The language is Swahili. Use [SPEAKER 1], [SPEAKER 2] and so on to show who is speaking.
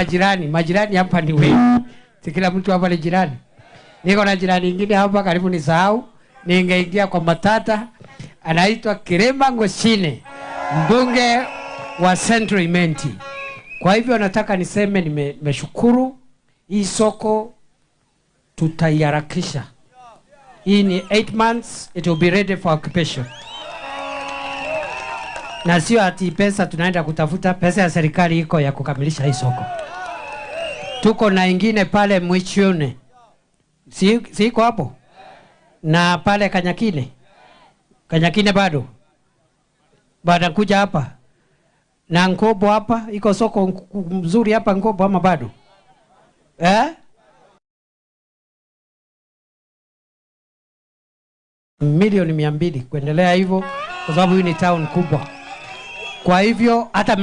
[SPEAKER 1] Majirani, majirani hapa ni wengi. Si kila mtu hapa ni jirani. Niko na jirani ingine hapa karibu nisahau, ningeingia kwa matata, anaitwa Kirema Ngosine, mbunge wa Central Imenti. Kwa hivyo nataka niseme nimeshukuru hii soko tutaiharakisha. Hii ni 8 months, it will be ready for occupation. Na sio ati pesa tunaenda kutafuta, pesa ya serikali iko ya kukamilisha hii soko. Tuko na ingine pale Mwichiune. Si iko hapo? Na pale Kanyakine. Kanyakine bado. Bado kuja hapa. Na Nkobo hapa, iko soko mzuri hapa Nkobo ama bado? Eh? Milioni 200 kuendelea hivyo kwa sababu hii ni town kubwa. Kwa hivyo hata